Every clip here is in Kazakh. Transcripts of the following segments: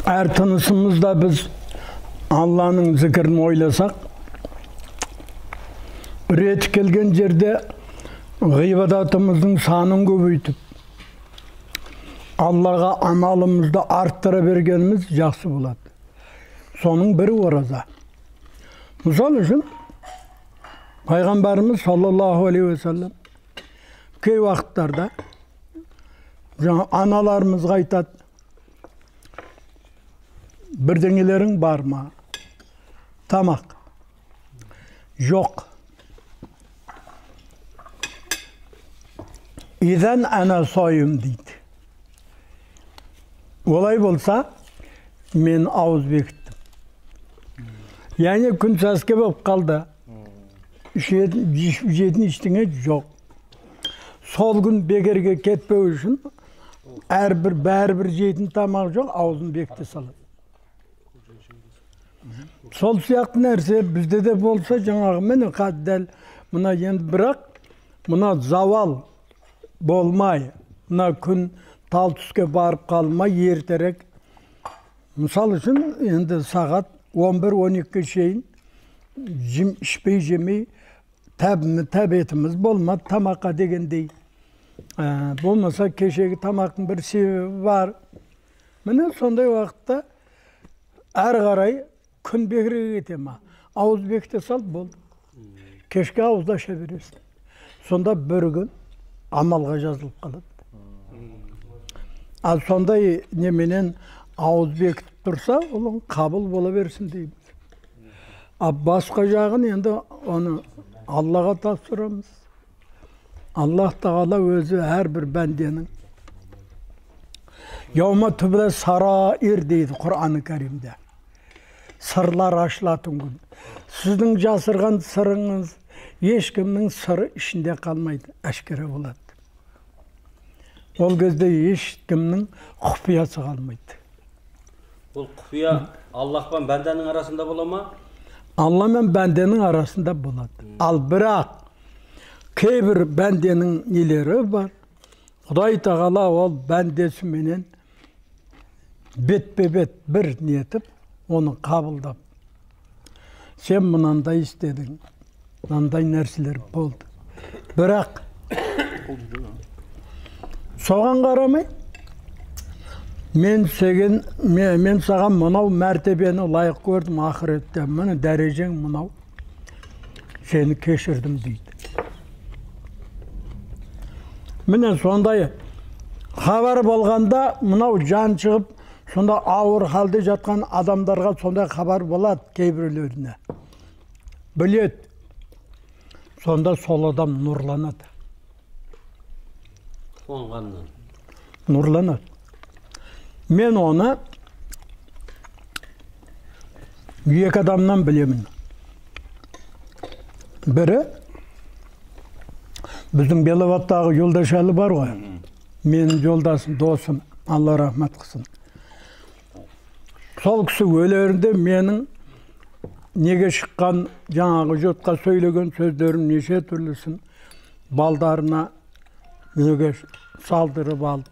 Әр тынысымызда біз Алланың зікірін ойласақ, реті келген жерде ғибадатымыздың санын көбейтіп, Аллаға амалымызды арттыра бергеніміз жақсы болады. Соның бірі ораза. Мысал үшін, Пайғамбарымыз саллаллаху алейхи уассалам кей уақыттарда жаңа аналарымызға айтады, бірдеңелерің бар ма? Тамақ. Жоқ. Идан ана сойым дейді. Олай болса, мен ауыз бекіттім. Яғни күн сәске болып қалды. Жейтін ештеңе жоқ. Сол күн бекерге кетпеу үшін әрбір бәрібір жейтін тамақ жоқ, аузын бекіте салады. Сол сияқты нәрсе бізде де болса, жаңағы міне дәл мына енді, бірақ мына завал болмай, мына күн тал түске барып қалмай ертерек, мысал үшін енді сағат 11-12-ге шейін ішпей жемей тәбетіміз болмады тамаққа дегендей. Болмаса кешегі тамақтың бір себебі бар. Міне сондай уақытта әрі қарай күн бекірге кете ма? Ауыз бекіте салып болды. Кешке ауызды аша бересің. Сонда бір күн амалға жазылып қалады. Ал сондай неменен ауыз бекітіп тұрса, ол қабыл бола берсін дейміз. Ал басқа жағын енді оны Аллаға тапсырамыз. Аллах Тағала өзі әрбір бәнденің Яума түбла сараир дейді Құран-ы Кәрімде. Сырлар ашылатын күн. Сіздің жасырған сырыңыз ешкімнің сыры ішінде қалмайды, әшкере болады. Ол кезде ешкімнің құпиясы қалмайды. Бұл құпия Аллах пен бәнденің арасында бола ма? Алла мен бәнденің арасында болады. Ал бірақ кейбір бәнденің нелері бар. Құдай Тағала ол бәндесіменен бетпе-бет бір нетіп, оны қабылдап, сен мынандай істедің, мынандай нәрселер болды. Бірақ соған қарамай, мен саған мынау мәртебені лайық көрдім ақыретте, міне дәрежең мынау, сені кешірдім дейді. Міне сондай хабар болғанда, мынау жан шығып, сонда ауыр халде жатқан адамдарға сондай хабар болады кейбіреулеріне. Біледі. Сонда сол адам нұрланады. Қуанғаннан. Нұрланады. Мен оны екі адамнан білемін. Бірі, біздің Беловаттағы Жолдашәлі бар ғой. Менің жолдасым, досым, Алла рахмат қылсын. Сол кісі өлерінде менің неге шыққан жаңағы жұртқа сөйлеген сөздерім неше түрлісін балдарына неге салдырып алып,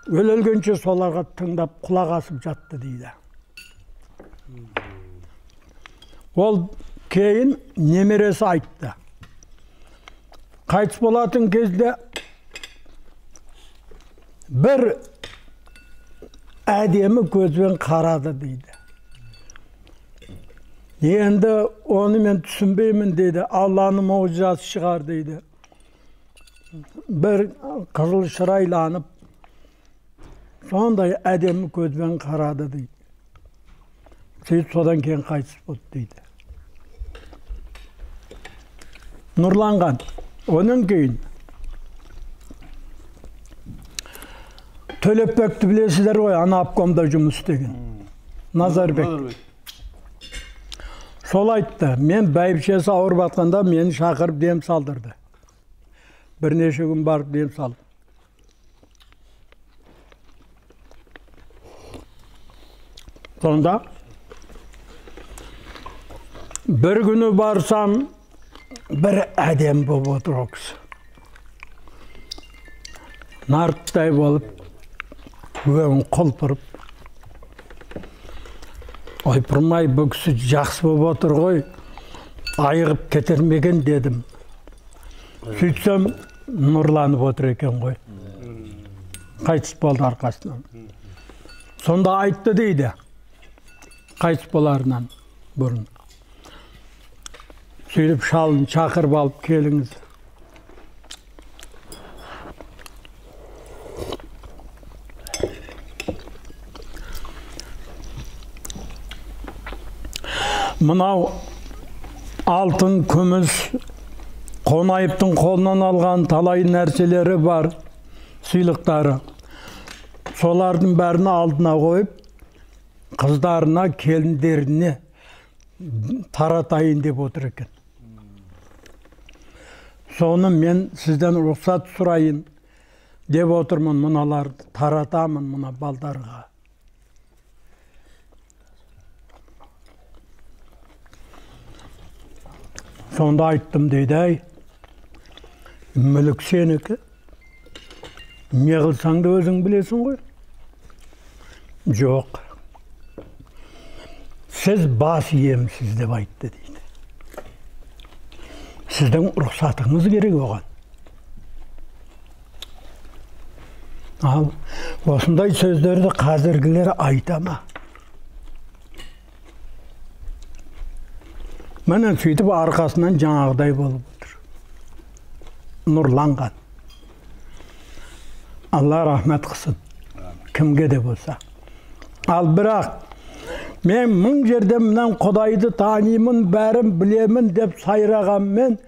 өлгенше соларға тыңдап құлақ асып жатты дейді. Ол кейін немересі айтты. Қайтыс болатын кезде бір әдемі көзбен қарады дейді. Енді оны мен түсінбеймін дейді. Алланың мұғжизасы шығар дейді. Бір қызыл шырайланып, сондай әдемі көзбен қарады дейді. Сөйтіп содан кейін қайтыс болды дейді. Нұрланған. Оның кейін Төлепбекті білесіздер ғой, ана обкомда жұмыс істеген. Назарбек. Сол айтты, мен бәйбішесі ауырып жатқанда мені шақырып дем салдырды. Бірнеше күн барып дем салдым. Сонда бір күні барсам, бір әдем болып отыр ол кісі. Нарттай болып, өң құлпырып, Ойпырмай, бұл кісі жақсы болып отыр ғой, айығып кетер ме екен дедім. Сөйтсем, нұрланып отыр екен ғой. Қайтыс болды арқасынан. Сонда айтты дейді, қайтыс боларынан бұрын. Сөйтіп шалын шақырып алып келіңіз. Мынау алтын, күміс, Қонаевтың қолынан алған талай нәрселері бар, сыйлықтары. Солардың бәрін алдына қойып, қыздарына, келіндеріне таратайын деп отыр екен. Соны мен сізден рұқсат сұрайын деп отырмын, мыналарды таратамын мына балдарға. Сонда айттым дейді, әй, мүлік сенікі, не қылсаң да өзің білесің ғой. Жоқ, сіз бас иемсіз деп айтты дейді. Сіздің рұқсатыңыз керек оған. Ал осындай сөздерді қазіргілер айта ма? Міне сөйтіп арқасынан жаңағыдай болып отыр. Нұрланған. Алла рахмет қылсын, кімге де болса. Ал бірақ мен мың жерден мынан Құдайды танимын, бәрін білемін деп сайрағанмен,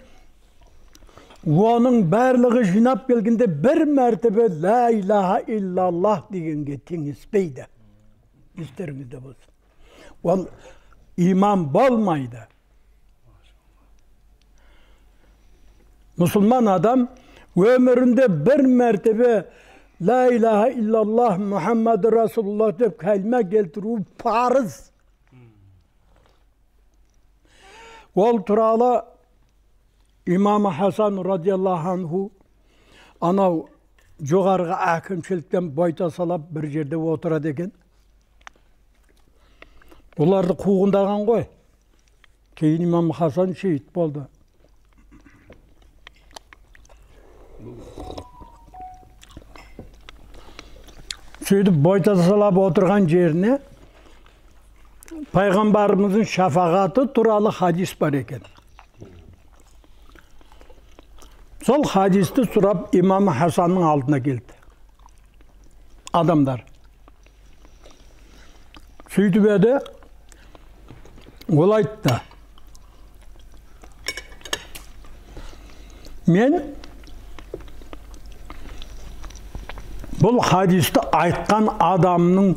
оның барлығы жинап келгенде бір мәртебе ла илаха иллаллах дегенге теңеспейді. Естеріңізде болсын. Ол иман болмайды. Мұсылман адам өмірінде бір мәртебе ла илаха иллаллах Мухаммад Расулуллах деп кәлме келтіру парыз. Ол туралы имам Хасан радиаллаху анху анау жоғарғы әкімшіліктен бойта салап бір жерде отырады екен. Оларды қуғындаған ғой. Кейін имам Хасан шейіт болды. Сөйтіп бойта салап отырған жеріне пайғамбарымыздың шафағаты туралы хадис бар екен. Сол хадисті сұрап имам Хасанның алдына келді адамдар. Сөйтіп еді, ол айтты: мен бұл хадисті айтқан адамның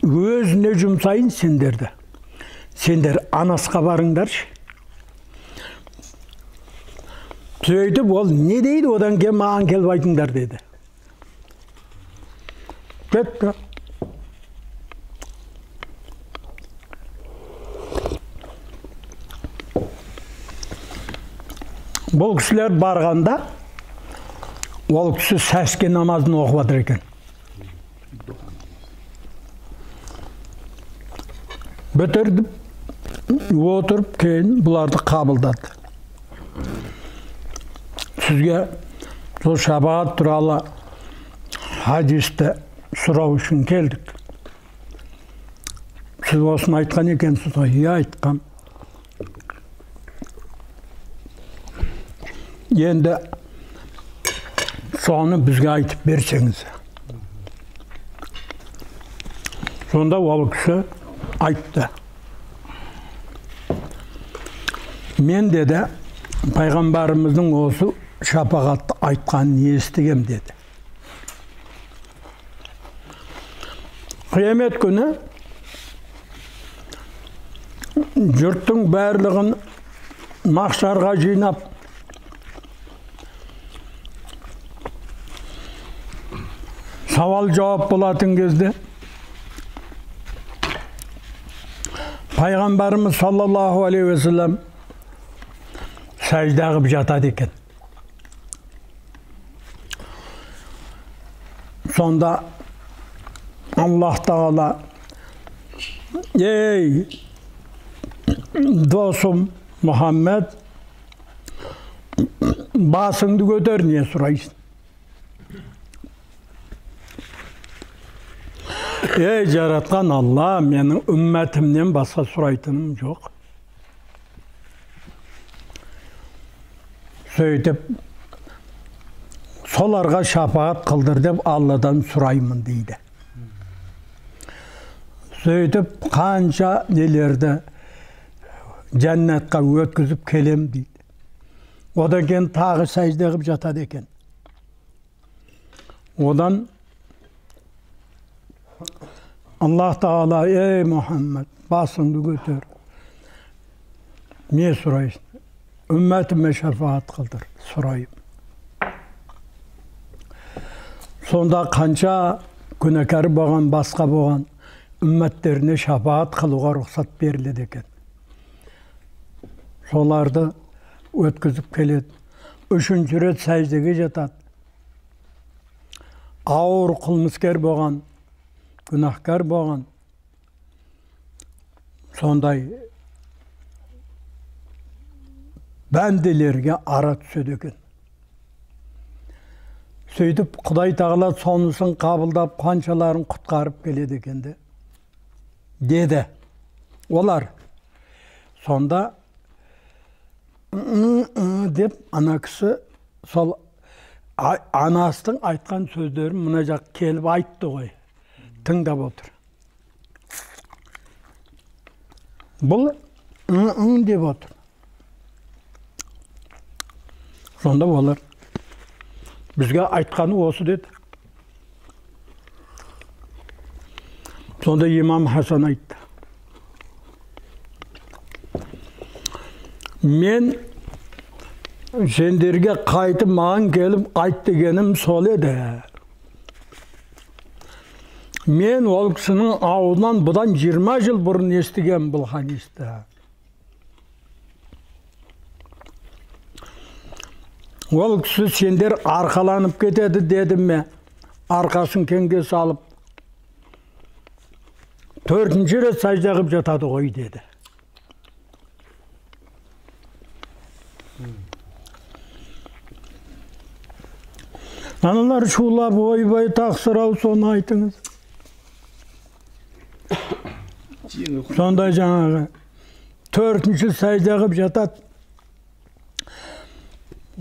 өзіне жұмсайын сендерді. Сендер Анасқа барыңдаршы. Сөйтіп ол не дейді, одан кейін маған келіп айтыңдар деді. Кетті. Бұл кісілер барғанда ол кісі сәске намазын оқып жатыр екен. Бітірді, отырып кейін бұларды қабылдады. Сізге сол шапағат туралы хадисті сұрау үшін келдік. Сіз осыны айтқан екенсіз ғой? Иә, айтқам. Енді соны бізге айтып берсеңіз. Сонда ол кісі айтты. Мен деді, пайғамбарымыздың осы шапағатты айтқанын естігем деді. Қиямет күні жұрттың барлығын махшарға жинап, сауал жауап болатын кезде пайғамбарымыз саллаллаху алейхи уассалам сәжде қылып жатады екен. Сонда Аллах Тағала Ей, досым Мұхаммед, басыңды көтер, не сұрайсың? Ей, жаратқан Алла, менің үмметімнен басқа сұрайтыным жоқ. Сөйтіп, соларға шапағат қылдыр деп Алладан сұраймын дейді. Сөйтіп, қанша нелерді жәннатқа өткізіп келем дейді. Одан кейін тағы сәжде қылып жатады екен. Одан Аллах Тағала, ей Мұхаммед, басыңды көтер. Не сұрайсың? Үмметіме шафаат қылдыр, сұрайым. Сонда қанша күнәкар болған, басқа болған үмметтеріне шафаат қылуға рұқсат беріледі екен. Соларды өткізіп келеді. Үшінші рет сәждеге жатады. Ауыр қылмыскер болған, күнәһкар болған, сондай бәнделерге ара түседі екен. Сөйтіп Құдай Тағала сонысын қабылдап, қаншаларын құтқарып келеді екен де, деді олар. Сонда деп ана кісі сол анасының айтқан сөздерін мына жақ келіп айтты ғой, тыңдап отыр. Бұл деп отыр. Сонда олар бізге айтқаны осы деді. Сонда имам Хасан айтты. Мен сендерге қайтып маған келіп айт дегенім сол еді. Мен ол кісінің аузынан бұдан 20 жыл бұрын естіген бұл хадисті. Ол кісі сендер арқаланып кетеді дедім ме, арқасын кеңге салып, төртінші рет сәжде қылып жатады ғой деді. Аналар шулап, ойбай тақсыр-ау, соны айтыңыз. Сонда жаңағы төртінші сәжде қылып жатады.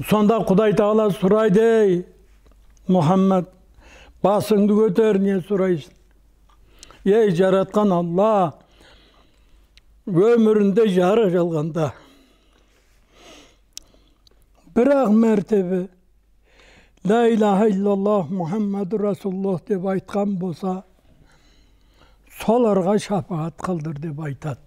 Сонда Құдай Тағала сұрайды, ей, Мұхаммед, басыңды көтер, не сұрайсың? Ей, жаратқан Алла, өмірінде жары жалғанда бір-ақ мәртебе Ла илаха иллаллах Мұхаммаду Расулуллах деп айтқан болса, соларға шапағат қылдыр деп айтады.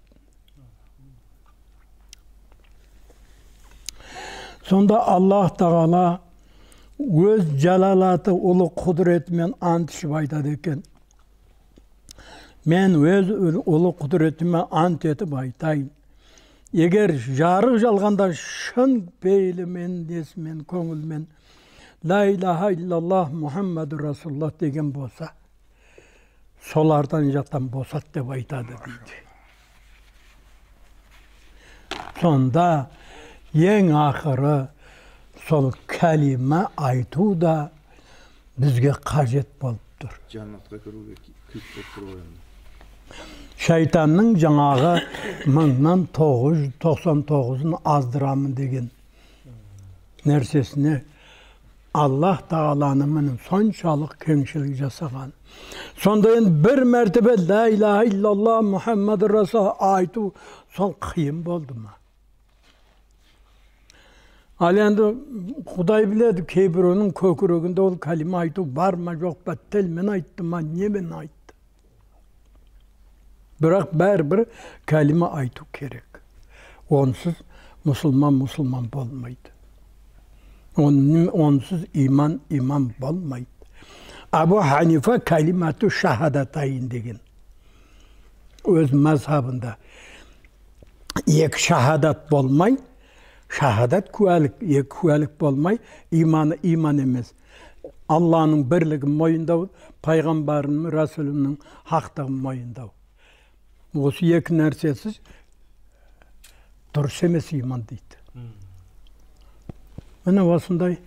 Сонда Аллах Тағала өз жалалаты ұлы құдіретімен ант ішіп айтады екен. Мен өз ұлы құдіретіме ант етіп айтайын. Егер жарық жалғанда шын пейілімен, несімен, көңілмен Ла илаха иллаллах Мұхаммаду Расулуллах деген болса, солардан жақтан босат деп айтады дейді. Сонда ең ақыры сол кәлима айту да бізге қажет болып тұр. Жәннатқа кіруге кілт болып тұр ғой енді. Шайтанның жаңағы 1999-ын аздырамын деген нәрсесіне Аллах Тағаланың міне соншалық кеңшілік жасаған. Сонда енді бір мәртебе Ла илаха иллаллах Мұхаммаду Расулуллах айту сол қиын болды ма? Ал енді Құдай біледі, кейбіреуінің көкірегінде ол кәлима айту бар ма, жоқ па, тілмен айтты ма, немен айтты. Бірақ бәрібір кәлима айту керек. Онсыз мұсылман мұсылман болмайды. Онсыз иман иман болмайды. Абу Ханифа кәлимату шахадатайн деген өз мазхабында екі шахадат болмай, шахадат куәлік, екі куәлік болмай, иманы иман емес. Алланың бірлігін мойындау, пайғамбарының, расулының хақтығын мойындау. Осы екі нәрсесіз дұрыс емес иман дейді. Міне, осындай.